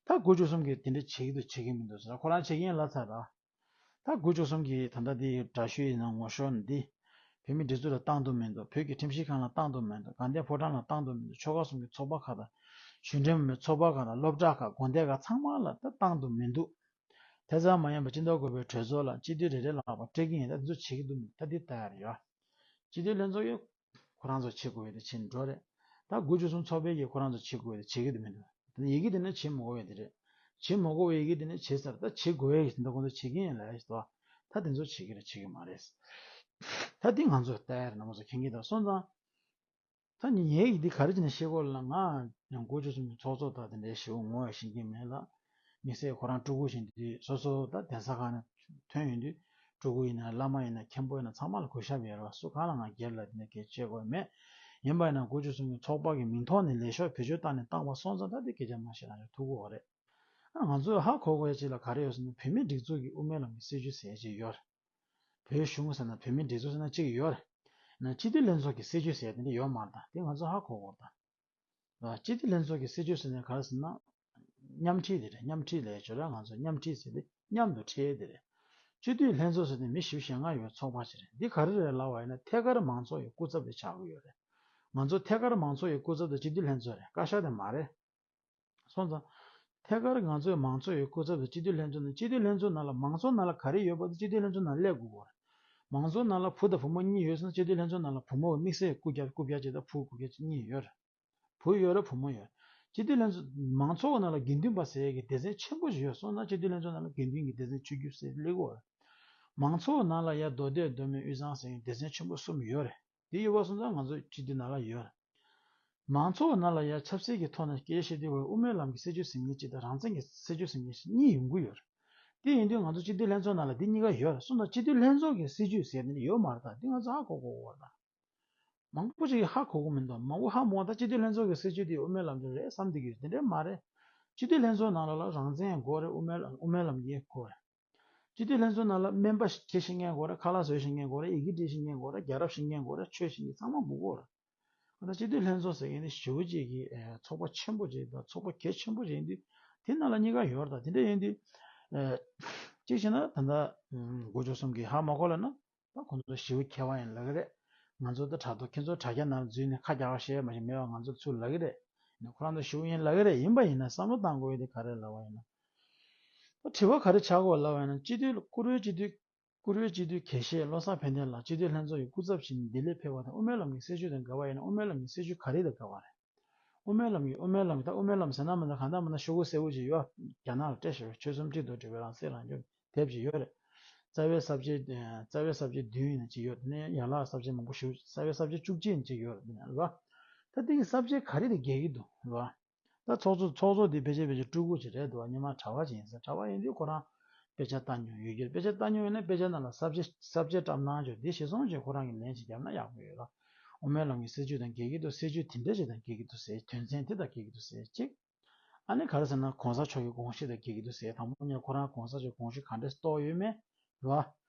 ད་དགུ་བཅུ་གསུམ་གྱིས་དེ་འདྲ་བྱེད་ཀྱི་འདུག་བྱེད་ཀྱི་མི་འདུག་ཟེར། ཁོ་རང་བྱེད་ཀྱི་ཡིན་ལབ་ཚར་ར། ད་དགུ་བཅུ་གསུམ་གྱིས་ད་ལྟ་དེ་དྲག་ཤོས་ཡིན་ན་ངོ་ཤོར་ནས་དེ། བོད་མིའི་སྒྲིག་འཛུགས་ལ་བཏང་དུ་མི་འདུག་བོད་ཀྱི་ཁྲིམས་ཞིབ་ཁང་ལ་བཏང་དུ་མི་འདུག་དགའ་ལྡན་ཕོ་བྲང་ལ་བཏང་དུ་མི་འདུག་ཆོལ་ཁ་གསུམ་གྱི་ཚོགས་པ་ཁག་དང་། གཞུང་འབྲེལ་མིན་པའི་ཚོགས་པ་ཁག་དང་། སློབ་གྲྭ་ཁག་དགོན་སྡེ་ཁག་ཚང་མ་ལ་ད་བཏང་དུ་མི་འདུག་དེ་ཙམ་མ་ཡིན་པར་སྤྱི་ཟླ་དགུ་པའི་གྲོས་ཚོགས་ལ་སྤྱི་འཐུས་རེ་རེ་ལ་ལག་པ་སྤྲད་ཀྱི་ཡིན། ད་དེ་ཚོ་བྱེད་ཀྱི་འདུག་མི་འདུག་ད་འདི་ལྟ་ཡ་རེད་ཡ། སྤྱི་འཐུས་ལྷན་ཚོགས་ཀྱིས་ཁོ་རང་ཚོ་བྱེད་དགོས་ཡ་དེ་བྱེད་འགྲོ་རེད། ད་དགུ་བཅུ་གསུམ་ཚོགས་པའི་གིས་ཁོ་རང་ཚོ་བྱེད་དགོས་ཡ་དེ་བྱེད་ཀྱི་འདུག་མི་འདུག་ད་ཡི་གེ་དེ་ནི་བྱེད་མི་དགོས་པ་དེ་རེད། བྱེད་མི་དགོས་པའི་ཡི་གེ་དེ་ནི་བྱེད་ཚར། ད་བྱེད་དགོས་ཡ་ཡིན་ད་ཁོང་ཚོ་བྱེད་ཀྱི་ཡིན་ལབ་ཡ་ཞིག་འདུག་ད་དེ་ཚོ་བྱེད་ཀྱི་རེད། བྱེད་ཀྱི་མ་རེད། ད་འདི་ང་ཚོ་ལྟ་ཡ་རེད། རྣམ་པ་ཚོ་མཁྱེན་གྱི་འདུག་སོང་ཙང་། ད་ནི་ངའི་ཡི་འདི་ག་རེ་བྱས་ནས་ཤེས་དགོས་ལབ་ན། ང་ཡང་དགུ་བཅུ་གསུམ་གྱི་ཚོགས་གཙོ་དང་དེ་འདྲའི་ཞེ་པོ་ངོ་ཡང་ཤེས་ཀྱི་མེད་ལ། དམིགས་བསལ་ཁོ་རང་སྤྲུལ་སྐུ་བཞིན་དུ་སོ་སོ་ད་གདན་ས་ཁག་ནས་ཐོན་ཡོང་དུས། སྤྲུལ་སྐུ་ཡིན་ན། བླ་མ་ཡིན་ན། མཁན་པོ་ཡིན་ན། ཚང་མ་ལ་གུས་ཞབས་ཡོད་རེད་བ། སུ་གང་ལ་ང་སྒེར་ལ་དེ་འདྲ་སྐད་ཆ་བཤད་དགོས་མེད། ཡིན་པ་ཡིན་ན་དགུ་བཅུ་གསུམ་གྱི་ཚོགས་པ་གི་མིང་ཐོག་ནས་ལས་ཤོག་བེད་སྤྱོད་བཏང་ནས་བཏང་བ་སོང་ཙང་། ད་དེ་སྐད་ཆ་མ་བཤད་རང་ཆོག་ཐུག་གི་ཡོད་རེད། ཨ། ང་ཚོས་ཧ་གོ་དགོས་ཡ་ཅིག་ལ་ག་རེ་ཡོད་ཟེར་ན། བོད་མིའི་སྒྲིག་འཛུགས་ཀྱི་དབུ་མའི་ལམ་གྱི་སྲིད་བྱུས་ཟེར་ཡ་ཅིག་ཡོད་རེད། བོད་གཞུང་ཟེར་ན། བོད་མིའི་སྒྲིག་འཛུགས་ཟེར་ན་གཅིག་ཡོད་རེད། ན་སྤྱི་འཐུས་ལྷན་ཚོགས་ཀྱི་སྲིད་བྱུས་ཟེར་ཡ་དེ་འདྲ་ཡོད་མ་རེད། ད་དེ་ང་ཚོ་ཧ་གོ་དགོས་རེད་ད། སྤྱི་འཐུས་ལྷན་ཚོགས་ཀྱི་སྲིད་བྱུས་ཟེར་ན་ག་རེ་ཟེར་ན། མཉམ་ཁྲིད་དེ་རེད། མཉམ་ཁྲིད་ལབ་ཡ་ཅིག་ཡོད་རེད། ང་ཚོ་མཉམ་ཁྲིད་ཟེར་དེ་མཉམ་དུ་ཁྲིད་དེ་རེད། སྤྱི་འཐུས་ལྷན་ཚོགས་ཟེར་དེ་མི་བཞི་བཅུ་ཞེ་ལྔ་ཡོད་ཚོགས་པ་ཅིག་རེད། འདི་ག་རེ་རེད་ལབ་པ་ཡིན་ན། ཐད་ཀར་མང་ཚོགས་ཀྱི་སྐུ་ཚབ་དེ་ཆགས་ཀྱི་ཡོད་རེད། ང་ཚོ་ཐད་ཀར་མང་ཚོགས་ཀྱི་སྐུ་ཚབ་དེ་སྤྱི་འཐུས་ལྷན་ཚོགས་རེད། བཀའ་ཤག་དེ་མ་རེད། སོང་ཙང་། ཐད་ཀར་ང་ཚོའི་མང་ཚོགས་ཀྱི་སྐུ་ཚབ་དེ་སྤྱི་འཐུས་ལྷན་ཚོགས་ནང་། སྤྱི་འཐུས་ལྷན་ཚོགས་ནང་ལ་མང་ཚོགས་ནང་ལ་ག་རེ་ཡོད་པ་དེ་སྤྱི་འཐུས་ལྷན་ཚོགས་ནང་སླེབས་དགོས་ཀྱི་ཡོད་རེད། མང་ཚོགས་ནང་ལ་བུ་དང་བུ་མོ་གཉིས་ཡོད་ཟེར་ན། སྤྱི་འཐུས་ལྷན་ཚོགས་ནང་ལ་བུ་མོ་དམིགས་བསལ་རྐུབ་བཀྱག་རྐུབ་བཀྱག་ཅིག་དང་། བུ་རྐུབ་བཀྱག་ཅིག་གཉིས་ཡོད་རེད། བུ་ཡོད་རེད། བུ་མོ་ཡོད། སྤྱི་འཐུས་ལྷན་ཚོགས་མང་ཚོགས་ནང་ལ་དགེ་འདུན་པ་ཟེར་ཡས་ཀྱི་སྡེ་ཚན་ཆེན་པོ་ཞིག་ཡོད་སོང་ན། སྤྱི་འཐུས་ལྷན་ཚོགས་ནང་ལ་དགེ་འདུན་གྱི་སྡེ་ཚན་བཅུ་བཅུ་ཟེར་སླེབས་ཀྱི་ཡོད་རེད། མང་ཚོགས་ནང་ལ་ཡ་མདོ་སྟོད་མདོ་སྨད་དབུས་གཙང་ཟེར་ཡས་སྡེ་ཚན་ཆེན་པོ་གསུམ་ཡོད་རེད། དེ་ཡོད་པ་སོང་ཙང་ང་ཚོ་སྤྱི་འཐུས་ནང་ལ་ཡོད་རེད། མང་ཚོགས་ནང་ལ་ཡ་ཆབ་སྲིད་ཀྱི་ཐོག་ནས་སྐད་ཆ་བཤད་དུས། དབུ་མའི་ལམ་གྱི་སྲིད་བྱུས་ཟེར་མཁན་གཅིག་དང་། རང་བཙན་གྱི་སྲིད་བྱུས་ཟེར་མཁན་གཉིས་ཡོང་གི་ཡོད་རེད། དེ་ཡིན་དུས་ང་ཚོ་སྤྱི་འཐུས་ལྷན་ཚོགས་ནང་ལ་འདི་གཉིས་ཀ་ཡོད་རེད། སོང་ཙང་སྤྱི་འཐུས་ལྷན་ཚོགས་ཀྱི་སྲིད་བྱུས་ཟེར་ནི་ཡོད་མ་རེད། ད་འདི་ང་ཚོ་ཧ་གོ་དགོས་པ་རེད། མང་པོ་ཅིག་ཧ་གོ་གི་མི་འདུག་མང་པོ་ཧ་མ་གོ། ད་སྤྱི་འཐུས་ལྷན་ཚོགས་ཀྱི་སྲིད་བྱུས་དེ་དབུ་མའི་ལམ་དེ་རེད་བསམ་བསྡད་ཀྱི་ཡོད། དེ་འདྲ་མ་རེད། སྤྱི་འཐུས་ལྷན་ཚོགས་ནང་ལ་ལ་རང་བཙན་དགོས་རེད། དབུ་མའི་ལམ། དབུ་མའི་ལམ་གྱི་དགོས་རེད། སྤྱི་འཐུས་ལྷན་ཚོགས་ནང་ལ་སྨན་པ་ཁྱེར་ཤེས་མཁན་དགོས་རེད། ཁ་ལག་བཟོ་ཤེས་མཁན་དགོས་རེད། ཡི་གེ་འབྲི་ཤེས་མཁན་དགོས་རེད། རྒྱལ་རབས་ཤེས་མཁན་དགོས་རེད། ཆོས་ཤེས་མཁན། ཚང་མ་དགོས་ཀྱི་ཡོད་རེད། ད་སྤྱི་འཐུས་ལྷན་ཚོགས་ཟེར་མཁན་ནི་ཞེ་པོ་ཅིག་གི་ཚོགས་པ་ཆེན་པོ་ཅིག་དང་། ཚོགས་པ་གལ་ཆེན་པོ་ཅིག་ཡིན་དུས། དེ་ནང་ལ་གཉིས་ཀ་ཡོད་རེད། ད་དེ་འདྲ་ཡིན་དུས། གཅིག་བྱས་ན་ད་ལྟ་དགུ་བཅུ་གསུམ་གྱིས་ཧ་མ་གོ་ལབ་ན། ད་ཁོང་ཚོ་ཞེ་པོ་མཁས་པ་ཡིན་ལབ་ཀྱི་རེད། ང་ཚོ་ད་དྲ་ཐོག་ཁྱེད་ཚོ་དྲ་རྒྱ་ནང་འཛུལ་ནས་ཁ་རྒྱག་བཤད་མ་ཤེས་མེད་པ་ང་ཚོ་ཚུར་ལབ་ཀྱི་རེད། ཁོ་རང་ཚོ་ཞུ་ཡིན་ལབ་ཀྱི་རེད། ཡིན་པ་ཡིན་ན་བསམ་བློ་བཏང་དགོས་ཡོད་དེ་ག་རེ་ལབ་པ་ཡིན་ན། ད་དྲི་བ་ག་རེ་ཆགས་དགོས་ལབ་པ་ཡིན་ན། སྤྱི་འཐུས་བཀུར་འོས་སྤྱི་འཐུས་བཀུར་འོས་སྤྱི་འཐུས་དགེ་བཤེས་བློ་བཟང་ཕན་བདེ་ལགས་སྤྱི་འཐུས་ལྷན་ཚོགས་ཀྱི་སྐུ་ཚབ་ཞིག་ནས་ལྡི་ལིར་ཕེབས་པ་དང་དབུ་མའི་ལམ་གྱི་སྲིད་བྱུས་དང་འགལ་བ་ཡིན་ན་དབུ་མའི་ལམ་གྱི་སྲིད་བྱུས་ག་རེ་དང་འགལ་བ་རེད། དབུ་མའི་ལམ་གྱི་དབུ་མའི་ལམ་གྱི་ད་དབུ་མའི་ལམ་ཟེར་ན་མི་འདུག་གང་ལྟར་མིན་ན་ཤོག་གུ་སེར་པོ་ཅིག་ཡོད། རྒྱ་ནག་ལ་སྤྲད་བཞག་པའི་ཆོལ་གསུམ་གཅིག་ཏུ་སྒྲིལ་བའི་རང་སྲིད་རང་སྐྱོང་དེབ་ཅིག་ཡོད་རེད། རྩ་བའི་ས་བཅད་རྩ་བའི་ས་བཅད་བདུན་ཡིན་ན་ཅིག་ཡོད། དེ་ནས་ཡན་ལག་ས་བཅད་མང་པོ་ཞིག་རྩ་བའི་ས་བཅད་བཅུ་གཅིག་ཡིན་ཅིག་ཡོད་རེད། དེ་ནས་རེད་བ། ད་དེ་གི་ས་བཅད་ག་རེ་དེ་འགལ་གྱི་འདུག་རེད་བ། ད་ཚོགས་གཙོ་ཚོགས་གཙོ་དེ་ཕལ་ཆེར་ཕལ་ཆེར་སྤྲུལ་སྐུ་ཅིག་རེད་འདུག་བ། སྔོན་མ་གྲྭ་པ་ཅིག་ཡིན་ས། གྲྭ་པ་ཡིན་དུས་ཁོ་རང་དཔེ་ཆ་ལྟ་མྱོང་ཡོད་ཀྱི་རེད། དཔེ་ཆ་ལྟ་མྱོང་ཡོད་ན་དཔེ་ཆ་ནང་ལ་ས་བཅད་ས་བཅད་བཀྲམ་གནང་ཆོག་དེ་གཞིར་བཟུང་བྱས་ཁོ་རང་གིས་ལན་ཅིག་བརྒྱབ་ན་ཡག་པོ་ཡོད་ལ། དབུ་མའི་ལམ་གྱི་སྲིད་བྱུས་དང་འགལ་གྱི་འདུག་སྲིད་བྱུས་དེ་འདྲ་ཅིག་དང་འགལ་གྱི་འདུག་ཟེར། དོན་ཚན་དེ་དང་འགལ་གྱི་འདུག་ཟེར་གཅིག་ཨ་ནི་ག་རེ་ཟེར་ན་གོང་ས་མཆོག་གི་དགོངས་གཞི་དང་འགལ་གྱི་འདུག་ཟེར། དང་པོ་ཉིད་ཁོ་རང་གོང་ས་མཆོག་གི་དགོངས་གཞི་ག་འདྲས་རྟོགས་ཡོད་མེད་རེད་བ།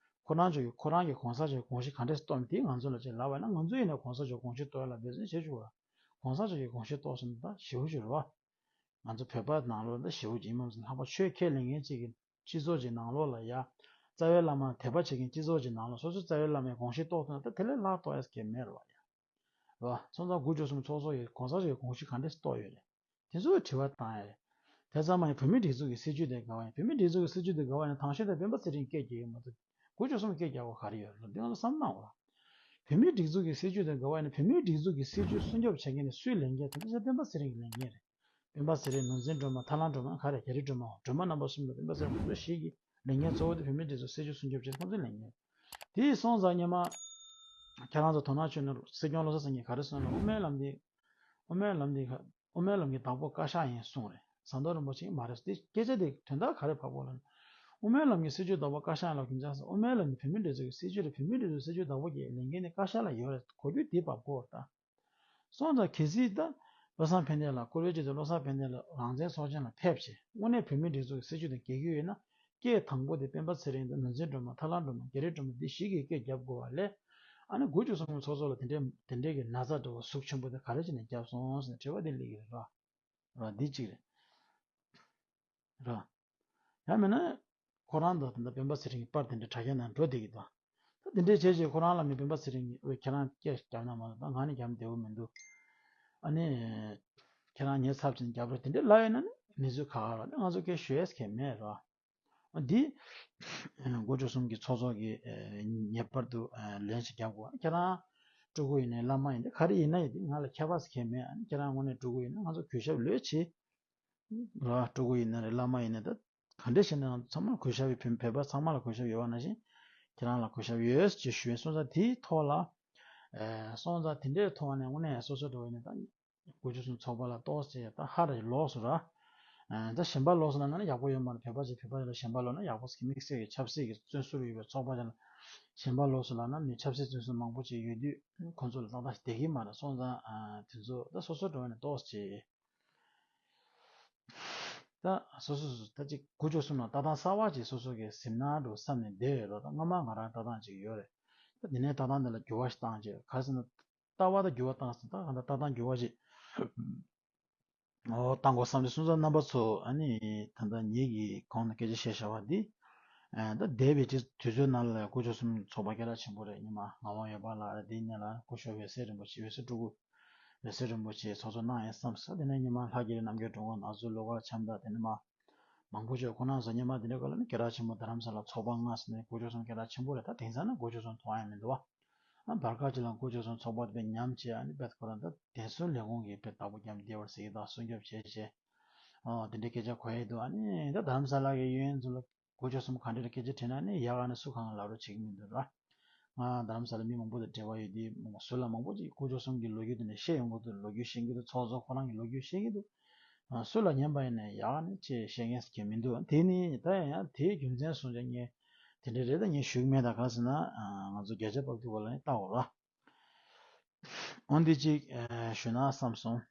ཁོ་རང་ཚོ་གི་ཁོ་རང་གི་གོང་ས་མཆོག་གི་དགོངས་གཞི་ག་འདྲས་རྟོགས་མེད་དེ་ང་ཚོ་ལ་ཅིག་ལབ་པ་ན་ང་ཚོ་ཡིན་ན་གོང་ས་མཆོག་དགོངས་གཞི་རྟོགས་ཡ་ལ་འབད་བརྩོན་བྱེད་ཆོག་ག་གོང་ས་མཆོག་གི་དགོངས་གཞི་རྟོགས་སོང་ན་ད་ཞེ་པོ་ཅིག་རེད་བ། ང་ཚོ་བོད་པ་ནང་ལོགས་ལ་ཞེ་པོ་ཅིག་ཡིན་མ་ཟིན་ལྷག་པར་ཆོས་ཁས་ལེན་མཁན་གཅིག་གི་སྤྱི་ཚོགས་ཀྱི་ནང་ལོགས་ལ་ཡ། རྩ་བའི་བླ་མ་དད་པ་བྱེད་མཁན་སྤྱི་ཚོགས་ཀྱི་ནང་ལོགས་སོ་སོའི་རྩ་བའི་བླ་མའི་དགོངས་གཞི་རྟོགས་ཐུབ་ན་ད་དེ་ལས་ལྷག་རྟོགས་ཡ་གང་མེད་རེད་བ་ཡ། རེད་བ། སོང་ཙང་དགུ་བཅུ་གསུམ་ཚོགས་གཙོ་ཡི་གོང་ས་མཆོག་གི་དགོངས་གཞི་ག་འདྲས་རྟོགས་ཡོད་རེད། དེ་ཚོ་དྲི་བ་བཏང་ཡ་རེད། དེ་ཙམ་མ་ཡིན་བོད་མིའི་སྒྲིག་འཛུགས་ཀྱི་སྲིད་བྱུས་དེ་འགལ་བ་ཡིན། བོད་མིའི་སྒྲིག་འཛུགས་ཀྱི་སྲིད་བྱུས་དེ་འགལ་བ་ཡིན་ན་དང་ཤོས་དེ་སྤེན་པ་ཚེ་རིང་སྐད་རྒྱག་གི་མ་གཏོགས་དགུ་བཅུ་གསུམ་སྐད་རྒྱག་དགོས་ག་རེ་ཡོད་རེད། འདི་ང་ཚོ་བསམ་བློ་བཏང་དགོས་རེད། བོད་མིའི་སྒྲིག་འཛུགས་ཀྱི་སྲིད་བྱུས་དེ་འགལ་བ་ཡིན་ན་བོད་མིའི་སྒྲིག་འཛུགས་ཀྱི་སྲིད་བྱུས་སྲུང་སྐྱོབ་བྱེད་མཁན་ནི་སུའི་ལས་འགན་རེད། དེ་ཚོ་སྤེན་པ་ཚེ་རིང་གི་ལས་འགན་རེད། སྤེན་པ་ཚེ་རིང་ནོར་འཛིན་སྒྲོལ་མ་ཐར་ལམ་སྒྲོལ་མ་ག་རེ་རྒྱ་རི་སྒྲོལ་མ་སྒྲོལ་མ་རྣམ་པ་གསུམ་དང་སྤེན་པ་ཚེ་རིང་ཁོང་ཚོ་བཞི་གི་ལས་འགན་གཙོ་བོ་དེ་བོད་མིའི་སྒྲིག་འཛུགས་སྲིད་བྱུས་སྲུང་སྐྱོབ་བྱེད་ཁོང་ཚོའི་ལས་འགན་རེད། དེ་ཡིན་སོང་ཙང་སྔོན་མ་ཁྱེད་རང་ཚོ་དོ་སྣང་བྱུང་ན་སྲིད་སྐྱོང་བློ་བཟང་སེང་གེས་ག་རེ་གསུངས་ན་དབུ་མའི་ལམ་འདི་དབུ་མའི་ལམ་འདི་དབུ་མའི་ལམ་གྱི་བདག་པོ་བཀའ་ཤག་ཡིན་གསུངས་རེད། ཟམ་གདོང་རིན་པོ་ཆེ་མ་རེད། དེ་སྐད་ཆ་དེ་དོན་དག་ག་རེ་ཕབ་དགོས་ལབ་ན། དབུ་མའི་ལམ་གྱི་སྲིད་བྱུས་བདག་པོ་བཀའ་ཤག་ལ་རྒྱུ་མཚན་ཟེར། དབུ་མའི་ལམ་འདི་བོད་མིའི་སྒྲིག་འཛུགས་ཀྱི་སྲིད་བྱུས་རེད། བོད་མིའི་སྒྲིག་འཛུགས་སྲིད་བྱུས་བདག་པོ་གི་ལས་འགན་ནི་བཀའ་ཤག་ལ་ཡོད་རེད། གོ་རྒྱུ་དེ་བབ་དགོས་རེད་ད། སོང་ཙང་གལ་སྲིད་ད་བློ་བཟང་ཕན་བདེ་ལགས་བཀུར་འོས་སྤྱི་འཐུས་བློ་བཟང་ཕན་བདེ་ལགས་རང་བཙན་ཚོགས་ཆེན་ལ་ཕེབས་བྱས་དངོས་གནས་བོད་མིའི་སྒྲིག་འཛུགས་ཀྱི་སྲིད་བྱུས་དང་འགལ་གྱི་ཡོད་ན་སྐད་དང་པོ་དེ་སྤེན་པ་ཚེ་རིང་དང་ནོར་འཛིན་སྒྲོལ་མ་ཐར་ལམ་སྒྲོལ་མ་རྒྱ་རི་སྒྲོལ་མ་འདི་བཞི་གིས་སྐད་རྒྱབ་དགོས་པ་ལས། ཨ་ནི་དགུ་བཅུ་གསུམ་ཚོགས་གཙོ་ལ་དེ་འདྲའི་དེ་འདྲའི་གི་ན་ཚ་འདྲ་བོ་ཟུག་ཆེན་པོ་དེ་ག་རེ་བྱས་ནས་བརྒྱབ་སོང་ཟེར་ནས་དྲི་བ་དེ་སླེབས་ཀྱི་རེད་ར། ར་འདི་གཅིག་རེད། ར། ཡང་མིན་ན། ཁོ་རང་དང་དེ་འདྲ་སྤེན་པ་ཚེ་རིང་གི་པར་དེ་འདྲ་དྲ་རྒྱ་ནང་འགྲོ་བསྡད་ཀྱི་འདུག་ད་དེ་འདྲའི་བྱས་རྗེས་ཁོ་རང་ལ་མི་སྤེན་པ་ཚེ་རིང་གིས་འོས་ཁྱེད་རང་སྐད་རྒྱབ་ན་མ་གཏོགས་ད་ང་ནི་རྒྱབ་བདེ་པོ་མི་འདུག་ཨ་ནི། ཁྱེད་རང་ཉེས་ཚབས་ཆེན་རྒྱབ་རོགས་དེ་འདྲའི་ལབ་ཡོད་ན་ནི་གནས་ཚུལ་ཁག་ཁག་རེད། ང་ཚོ་སྐད་ཤོད་ཡས་ཁེ་མེད་ར། འདི། དགུ་བཅུ་གསུམ་གྱི་ཚོགས་གཙོ་གིས་ངེས་པར་དུ་ལན་ཞིག་རྒྱབ་དགོས། ཁྱེད་རང་སྤྲུལ་སྐུ་ཡིན་ནའི་བླ་མ་ཡིན་ནའི་ག་རེ་ཡིན་ན་ཡིན་དེ་ང་ལ་ཁྱད་པར་ཁེ་མེད། ཁྱེད་རང་དངོས་གནས་སྤྲུལ་སྐུ་ཡིན་ན་ང་ཚོ་གུས་ཞབས་ལོས་བྱེད། ར་སྤྲུལ་སྐུ་ཡིན་ན་རེད་བླ་མ་ཡིན་ན་ད་ག་འདྲ་བྱས་ན་ང་ཚོ་ཚང་མ་ལ་གུས་ཞབས་ཡོད། བོད་པ་ཚང་མ་ལ་གུས་ཞབས་ཡོད་པ་ནང་བཞིན་ཁྱེད་རང་ལ་གུས་ཞབས་ཡོད་ཅེས་ཞུ་ཡིན། སོང་ཙང་དེའི་ཐོག་ལ། སོང་ཙང་དེ་འདྲའི་ཐོག་ནས་དངོས་གནས་སོ་སོ་འགྲོ་བ་ཡིན་ན་ད། དགུ་བཅུ་གསུམ་ཚོགས་པ་ལ་གཏོགས་ཟེར་ད་ཧ་ར་ལོགས་སུ་ར། ད་གཞན་པ་ལོགས་སུ་ལབ་ན་ནི་ཡག་པོ་ཡོད་མ་རེད། བོད་པ་ཅིག་བོད་པ་ཅིག་ལ་གཞན་པ་ལབ་ན་ཡག་པོ་ཟེར་གི་དམིགས་བསལ་གྱི་ཆབ་སྲིད་ཀྱི་བཙོན་ཟུར་ཡོད་པའི་ཚོགས་པ་ཅིག་ལ་གཞན་པ་ལོགས་སུ་ལབ་ན་མི་ཆབ་སྲིད་བཙོན་ཟུར་མང་པོ་ཅིག་ཡོད་དུས་ཁོང་ཚོ་ལ་ཏག་ཏག་བསྡད་ཀྱི་མ་རེད། སོང་ཙང་དེ་ཚོ་ད་སོ་སོ་འགྲོ་བ་ནས་གཏོགས་ཅིག་ད་སོ་སོ་སོ་ད་ཅིག་དགུ་བཅུ་གསུམ་ལ་ལྟ་སྟངས་གསར་བ་ཅིག་སོ་སོ་གི་གཟིམ་ན་འགྲོ་བསམ་ནས་བསྡད་ཡོད་རེད། ད་སྔ་མ་ང་རང་ལྟ་སྟངས་ཅིག་ཡོད་རེད། ད་དེ་ནས་ལྟ་སྟངས་འདི་ལ་འགྱུར་བ་ཞིག་བཏང་ཅིག་ག་རེ་ཟེར་ན། ལྟ་བ་དང་འགྱུར་བ་བཏང་ཟིན། ད་གང་ལྟར་ལྟ་སྟངས་འགྱུར་བ་ཞིག་ཨོ་བཏང་དགོས་བསམ་སྟེ། སོང་ཙང་རྣམ་པ་ཚོ་ཨ་ནི་ད་ལྟ་ངེད་ཀྱིས་གོང་ནས་སྐད་ཆ་བཤད་བཞག་པ་འདི་ཨ་ད་འདས་པའི་དུས་དུས་ཚོད་ནང་ལ་དགུ་བཅུ་གསུམ་ཚོགས་པ་སྐད་གྲགས་ཆེན་པོ་རེད། ཉི་མ་ངག་དབང་འོད་འབར་ལགས་རེད། དེའི་སྔོན་ལ་སྐུ་ཞབས་འོད་ཟེར་རིན་པོ་ཆེ་འོད་ཟེར་སྤྲུལ་སྐུ་འོད་ཟེར་རིན་པོ་ཆེ་ཚོགས་གཙོ་གནང་ཡིན་བསམ་སོང་། དེ་ནས་ཉི་མ་ལྷ་རྒྱ་རི་རྣམ་རྒྱལ་དྲུང་འཁོར་ནག་ཚོ་ཀླུ་མཁར་བྱམས་དང་དེ་ནས་མ། མང་པོ་ཅིག་ཁོང་རྣམ་ཚོ་སྔོན་མ་དེ་འདྲའི་སྐབས་ལ་ནི་སྐད་གྲགས་ཆེན་པོ་རྡ་རམ་ས་ལ་ཚོགས་པ་ལྔ་ཟེར་ནས་དགུ་བཅུ་གསུམ་སྐད་གྲགས་ཆེན་པོ་རེད། ད་དེང་སང་ན་དགུ་བཅུ་གསུམ་མཐོང་ཡ་མི་འདུག་བ། ཨ་བར་སྐབས་ཅིག་ལ་དགུ་བཅུ་གསུམ་ཚོགས་པ་དེ་ཉམས་བྱས་ཨ་ནི་བེད་ཁོ་རང་ད་བདེ་སྲུང་ལས་ཁུངས་ཀྱི་བེད་བདག་པོ་རྒྱབ་བསྡད་པ་ཟེར་གྱི་འདུག་སྲུང་སྐྱོབ་བྱས་བྱས། ཨ་དེ་འདྲའི་སྐད་ཆ་གོ་ཡི་འདུག་ཨ་ནི་ད་རྡ་རམ་ས་ལ་གི་གཡས་གཡོན་ཚོ་ལ་དགུ་བཅུ་གསུམ་ག་འདྲ་སྐད་ཆ་དྲིས་ན་ནི་ཡག་ཨ་ནི་སུ་གང་ལབ་རོགས་བྱེད་ཀྱི་མི་འདུག་ར། ང་རྡ་རམ་ས་ལ་མི་མང་པོ་དང་འབྲེལ་བ་ཡོད་དུས་མང་པོ་ཟུར་ལ་མང་པོ་ཅིག་དགུ་བཅུ་གསུམ་གྱི་ལོ་རྒྱུས་དེ་ནས་བཤད་ཡོང་གི་འདུག་ལོ་རྒྱུས་བཤད་ཀྱི་འདུག་ཚོགས་གཙོ་ཁོ་རང་གི་ལོ་རྒྱུས་བཤད་ཀྱི་འདུག་ཨ་སུ་ལ་ཉན་པ་ཡིན་ན་ཡག་ནི་ཅེས་བཤད་མཁན་ཟེར་མཁན་མི་འདུག་དེ་ནི་ད་ཡང་དེའི་རྒྱུ་མཚན་སོང་ཙང་ངས་དེ་འདྲ་རེད་ད་ངས་ཞུ་གི་མེད། ད་ག་ཟེར་ན་ང་ཚོ་བརྒྱ་ཆ་བབས་དུས་ག་ལ་ནི་ལྟ་འོ་ར། འོན་ཏེ་ཅིག་ཞུ་ན་བསམ་སོང་།